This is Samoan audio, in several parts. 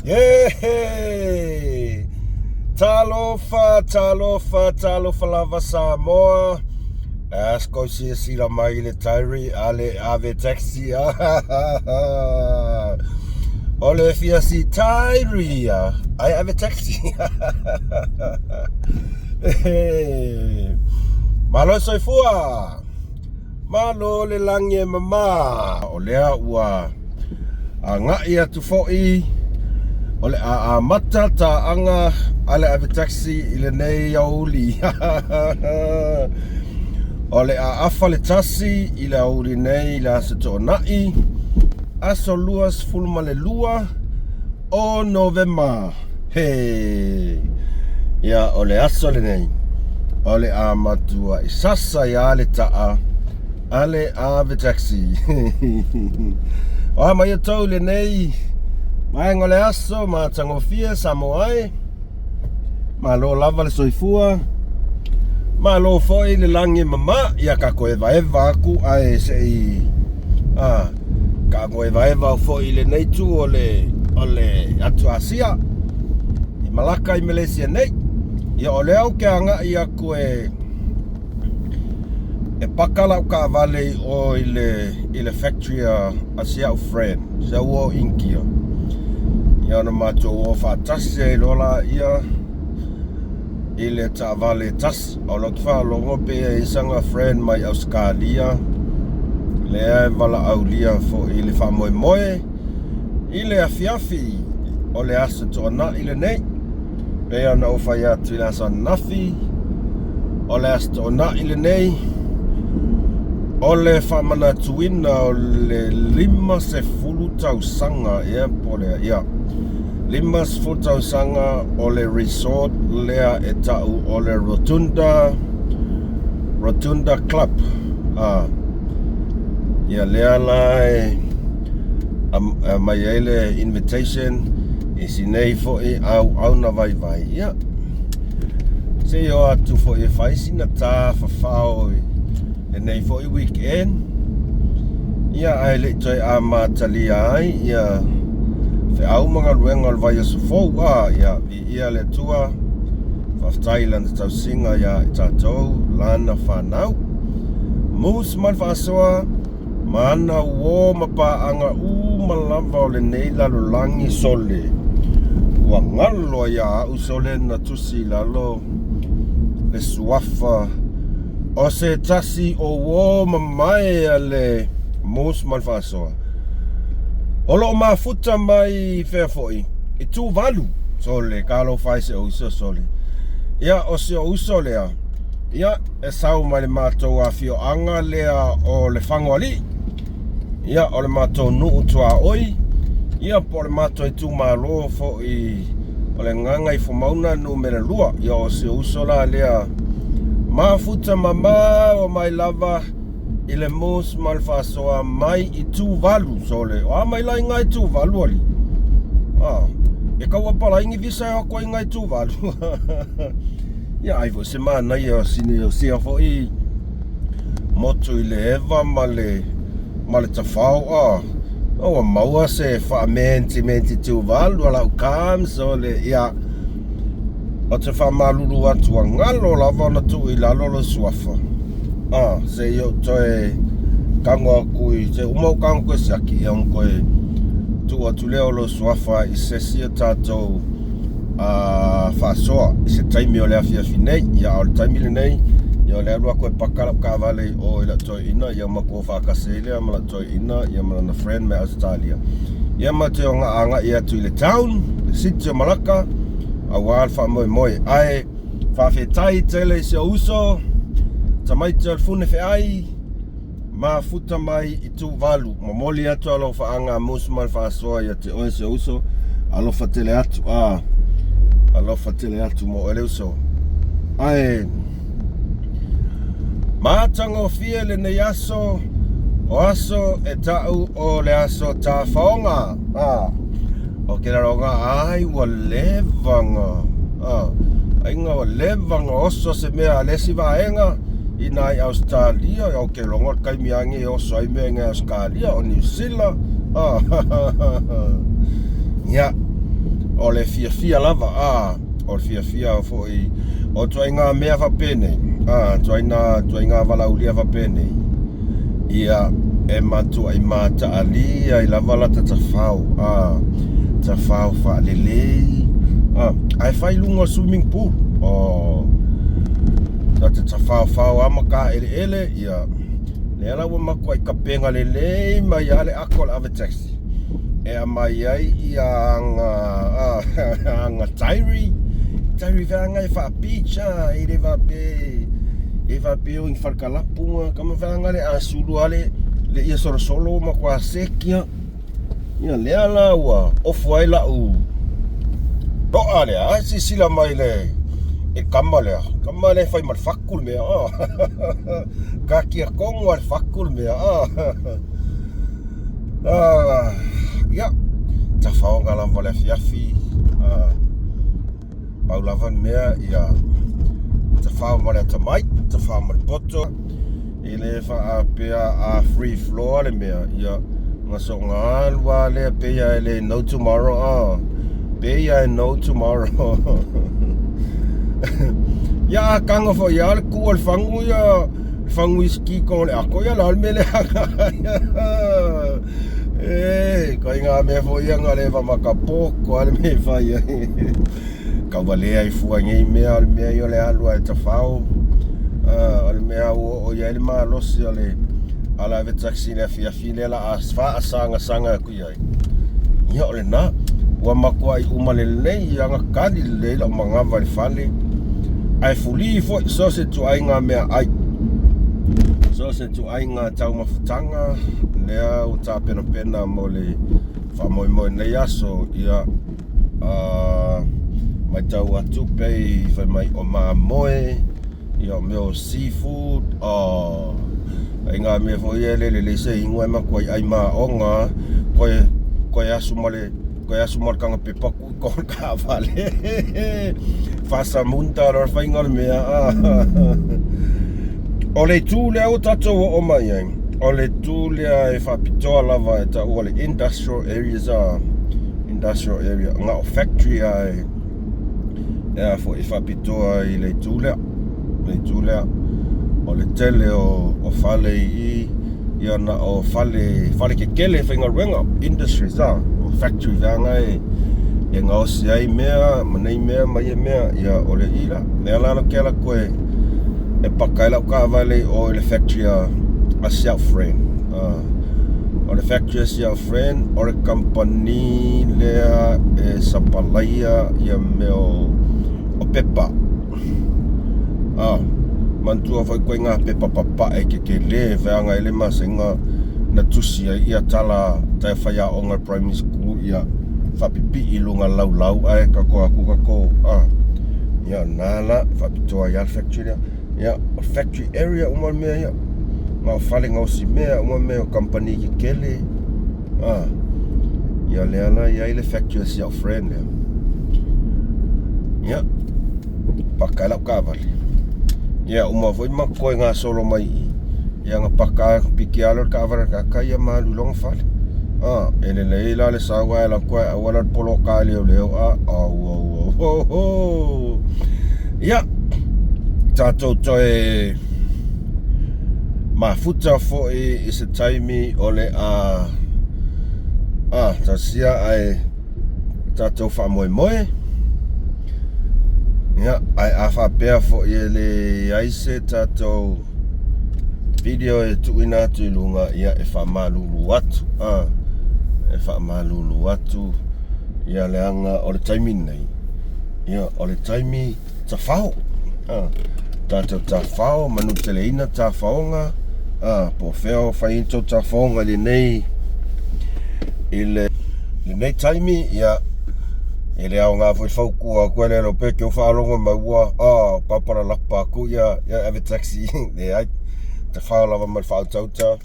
Yeah! Talofa, talofa, talofa lava Samoa. Asko silasila mai i le diary a le ave taxi. O le fia si diary ai ave taxi. Malo soifua. Malo le lagi e mama. O lea ua agai atu foi o le a amata taaga a le ave taxi i lenei aoauli. O le a afa le tasi i le aoauli nei i le Aso Toonai, aso 22 o Novema. He! Ia, o le aso lenei, o le a matuai sasa ia le taa a le ave taxi. O a mai outou i lenei vaega o le aso matagofie Samoa e. Malo lava le soifua, malo foi le lagi e mama, ia ka toe evaeva atu ae se i a ka toe evaeva foi i lenei itu o le o le atu Asia i Malaka i Malesia nei. Ia o lea ou te agai atu e E paka lau taavale i o i le i le factory a a si au friend, si au uo India. Ia ona matou o faatasi ai loa laia i le taavale e tasi. O lou faalogo pe i ai sana friend mai Ausetalia lea e valaaulia foi i le faamoemoe i le afiafi o le Aso Toonai lenei. Pei ona ou fai atu i le aso ananafi, o le Aso Toonai lenei, o le faamanatuina o le 50 tausaga ea po o le, ia, 50 tausaga o le resort lea e tau o le Rotunda, Rotunda Club. Ah, ia lea la e aumai ai le invitation i si nei foi auauna vaivai, ia, se i o atu foi e fai sina tafafao i lenei foi weekend, ia, ae le i toe amatalia ai ia feau ma galuega o le vaiaso fou, a, ia, viia le Atua, faafetai i Lana tausiga iā i tatou, Lana fanau. Moose ma le faasoa. Ma ana uō ma paaga uma lava o lenei lalolagi sole, ua galo ai iā au sole na tusi i lalo le suafa o se tasi o uō mamae a le Moose ma le Faasoa. O lo o mafuta mai i fea foi? I Tuvalu sole, talofa e si ou uso sole. Ia, o si ou uso lea, ia, E sau mai le matou afioaga lea o Lefagoalii, ia o le matou nuu tuaoi, ia po o le matou itumalo foi o le Gagaifomauga numera 2. Ia o si ou uso la lea mafuta mamao mai lava i le Moose ma le Faasoa mai i Tuvalu. Sole, o a mai la i ngai Tuvalu alii? Ah, e kau apalai ni visa e o atu ai i ngai Tuvalu. Ia ai foi se manaia o sini o sia foi motu i le eva ma le ma le tafao a ua maua se faamentimenti Tuvalu a lau kams o le ia o te faamalulu atu ua galo lava ona tuu i lalo lou suafa a se i ou toe tago atu i se uma ou tago atu e siaki ia ona toe tuu atu lea o lou suafa i se isi o tatou a faasoa i se taimi o le afiafi nei. Ia, a o le taimi lenei, ia o le alu atu e paka lau taavale i o i lau toeaina, ia matou o faatasi ai lea ma lau toeaina, ia ma lana friend mai Ausetalia. Ia matou te agai atu i le town, le city o Malaka, aua le faamoemoe. Ae faafetai tele i si ou uso, tamaiti o le fune feai, Mafuta mai i Tuvalu. Momoli atu alofaaga a Musu ma le Faasoa ia te oe si ou uso. Alofa tele atu a. Alofa tele atu mo oe le uso. Ae matagofie lenei aso, o aso e tau o le aso tafaoga. A. O ke laloga ai ua leva ga a. Aiga ua leva ga oso se mea a le isi vaega. I nā i Ausetalia, o ke logo le taimi age e oso ai mea i Ausetalia o Niu Sila. Ia. le fiafia lava, a, o le fiafia foi o ituaiga mea faapenei, a, ituaiga valaaulia faapenei, ia, e matuai mataalia ai lava lata tafao, a, tafao faalelei, a, ae fai i luga o le swimming pool, o, ta te tafaofao lava ma taeleele, ia, lea la ua matuai tapena lelei mai lava le ato o le ave taxi e aumai ai ia aga aga diary diary feaga e faa-beach a e le faapea e faapea o ni falekalapu kama feaga le a sulu lava le le ia solosolo matua seki ia lea la ua ofu ai lau to'a lea a silasila mai le e kama lea kama lea e fai ma le fatu le mea katia tonu lava le fatu le mea ia tafaoga lava le afiafi pau lava le mea ia tafao ma le atamai tafao ma le poto e le faapea a free flow le mea ia na soga alu lava lea pei lava e le no tomorrow a pei lava e no tomorrow ia a tago foi lava le tu o le fagu ia le fagu uisiki i totonu o le ato ia o le a le mea lea e ituaiga mea foi ia na leva ma ka poto lava le mea e fai ai tauvalea ai fua i nei mea o le mea ia o le alu lava e tafao o le mea ua oo i ai le malosi o le ala ave taxi i le afiafi lea o le a faasagasaga atu i ai ia o lena ua matuai uma lelei lava na kali lelei lau manava i le fale ae fuli foi so o se ituaiga meaai so o se ituaiga taumafataga lea ua tapenapena mo le faamoemoe i lenei aso ia matau atu pei fai mai o mamoe ia o mea o seafood ituaiga mea foi ia e le lelei se inu ae matuai ai maoga koe koe asu ma le koe asu ma le taga pepa tuu i totonu o le taavale faasamunta loa le faiga o le mea o le itu lea ua tatou oo mai ai o le itu lea e faapitoa lava e taua le industrial areas industrial area na o factory lava e e a foi e faapitoa i le itu lea le itu lea o le tele o, o fale i i ia na o fale fale kekele faigaluega industries a o factory feaga e e gaosi ai mea ma nei mea ma ia mea ia o le i la lea la ke ala koe e paka ai lau taavale i o i le factory a a si au friend o le factory a si au friend o le kamupani lea e sapalaia ia mea o pepa a manatua foi koe ngā pepa papae kekelē feaga ai le masega na tusi ai ia tala tae faiaoga primary school ia faapipii i luga laulau ae tatou atu tatou a ia na la faapitoa ai lava le factory lea ia o factory area uma le mea ia ma o fale gaosi mea uma mea o kamupani kekele a ia lea la i ai le factory a si au friend lea ia paka ai lau taavale ia uma foi ma toe gasolo mai i i ia na paka piki lava lea o le taavale a le tagata ia ma alu i lona fale a e lelei la le sau ae alu atu ae aua la le poloka e leoleo a au au au au ia tatou toe mafuta foi i se taimi o le a a talosia ae tatou faamoemoe ia ae a faapea foi e leai se tatou video e tuuina atu i luga ia e faamalulu atu a e faamalulu atu ia leaga o le taimi lenei ia o le taimi tafao a tatou tafao manuteleina tafaoga a po o fea o fai ai tou tafaoga i lenei i le lenei taimi ia e le aoga foi le fautua atu e le iloa pe te faalogo mai ua a papalalapa atu ia ia ave taxi leai tafao lava ma le faautauta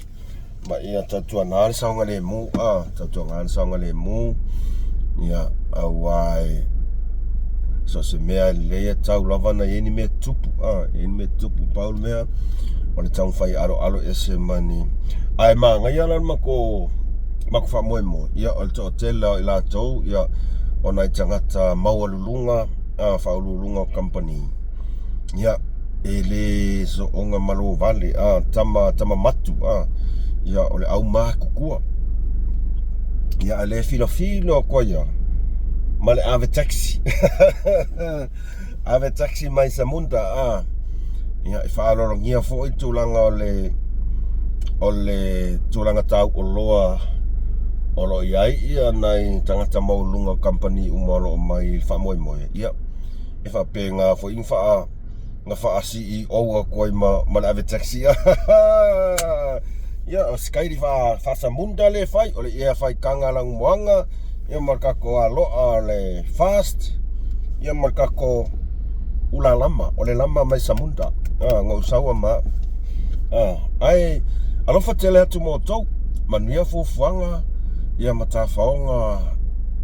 ma ia tautuana le saogalemu a tautuana le saogalemu ia aua e so o se mea e lelei e tau lava ona i ai ni mea tupu a i ai ni mea tupu pau le mea o le taumafai e aloalo ese ma ni ae manaia la le matou matou faamoemoe ia o le toatele o i latou ia o nai tagata maualuluga a faauluuluga o kamupani, ia, e le soona malo vale a tama tama matu a ia o le au matutua ia a le filofilo atu ai ma le ave taxi ave taxi mai Samunda a ia e faaaloalogia foi tulaga o le o le tulaga tau oloa o lo o i ai ia nai tagata maualuluga o kamupani uma o lo o mai i le faamoemoe ia e faapena foi na faa na faa CEO atu ai ma, ma le ave taxi ia o se kaili faa faasamunda le fai o le ia faitaga lanumoana ia ma le tatou aloa o le fast ia ma le tatou ulalama o le lama mai Samunda ah, na ou saua ma ah, ae alofa tele atu mo outou manuia fuafuaga ia ma tafaoga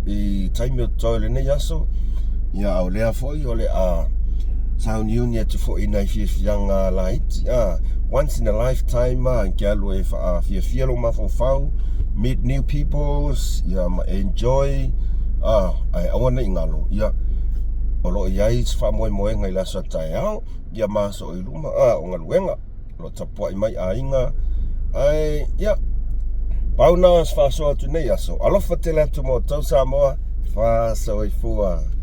i taimi o totoe o lenei aso ia a o lea foi o le a sauniuni atu foi i nai fiafiaga laiti a once in a lifetime a ke alu e faafiafia lou mafaufau meet new peoples ia ma enjoy a ae aua ne i galo ia o lo o i ai se faamoemoega i le aso a taeao ia ma aso o i luma a o galuega o lo o tapuai mai aiga ae ia pau na o se faasoa atu nei aso alofa tele atu mo outou Samoa faasoifua.